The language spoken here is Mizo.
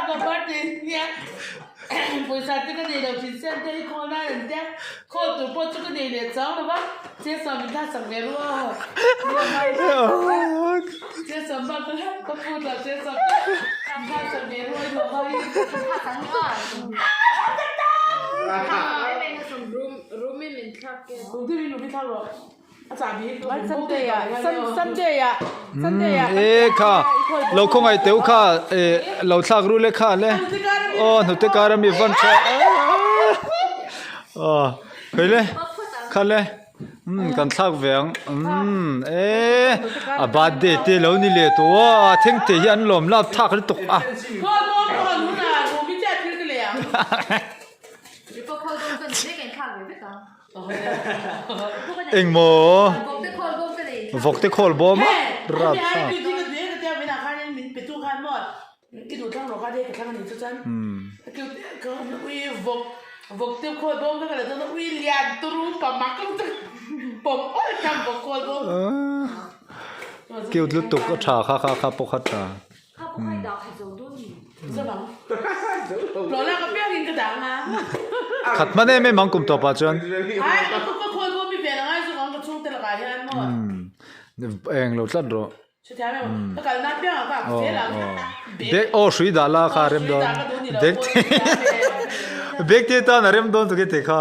ka birthday nia pawisa te ka nei lo thin sia te hi khawl nan an tia khawl tur pawh chu ka nei leh chang lo va chesawm min thlaksak ve ru aw chesawm bak ka ka phut lo chesawm te min thlaksak ve ru E kha lo khawngaih teu kha e lo thlak ru le kha le aw hnute kar ami van tha aw khawi le kha le umm kan thlak ve ang umm e a birthday te lo ni leh tawh a a thleng thei hi an lawm lap thlak lutuk a. Engmaw vawkte khawl bawm a rap thlak. Cute lutuk a tha kha kha kha pawh kha tha. Khat hman em em ang kum tawp ah chuan. Eng lo tlat rawh. Bag aw hrui dah la kha a rem dawn. Bag te bag te tan a rem dawn tuk e tih kha.